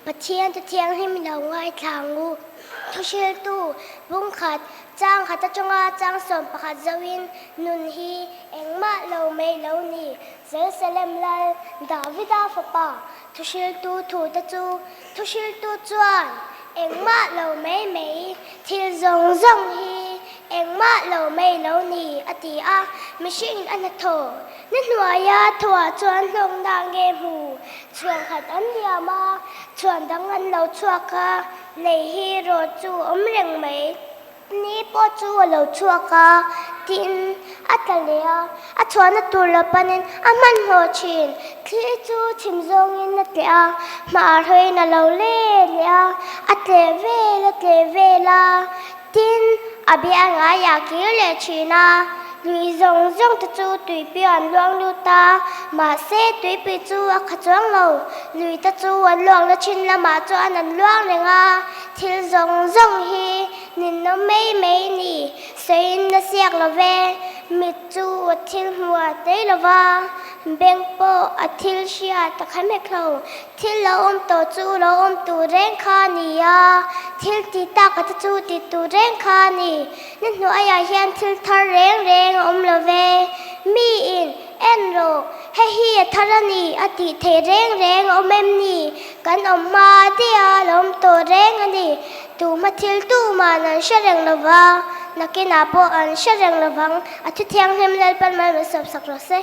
Pathian Thu Thianghlim i lo ngaithla ang u. Thuhriltu bungkhat chang khat atanga chang 11 zohin nun hi engmah lo mai lo ni. Jerusalem lal Davida fapa thuhriltu thute chu thuhriltu chuan engmah lo mai mai thil zawng zawng hi engmah lo mai lo ni a ti a. Mihringin a hnathawh ni hnuaia thuah chuan hlawkna nge hmu chhuan khat an liam a, chhuan dang an lo chhuak a, lei hi rawt chu awm reng mai. Ni pawh chu a lo chhuak a, tin, a tla leh a, a chhuahna tur lo panin a hmanhmawh thin. Thli chu chhim zawngin a tleh a, hmar hawiin a lo let leh a, a tleh vel a tleh vel a, tin, a bia ngaiah kir leh thin a. Lui zawng zawng te chu tuipui an luang lut a, mahse tuipui chu a kha chuang lo. Lui te chu an luangna thin lamah chuan an luang reng a. Thil zawng zawng hi ninawm mai mai ni, sawiin na siak lo ve. Mit chu a thil hmuh a tei lo va, beng pawh a thil hriat a kha hmek lo. Thil lo awm tawh chu lo awm tur reng kha a ni a, thil ti tak a te chu ti tur reng kha a ni. Ni hnuaiah hian thil thar reng reng a awm lo ve. Miin En rawh, hei hi a thar a ni, a tih theih reng reng a awm em ni? Kan awm hma daih a lo awm tawh reng a ni. Tuhma thil tuman an hre reng lo va, nakinah pawh an hre reng lo vang. A thu thianghlim Lalpan mal min sawpsak rawh se.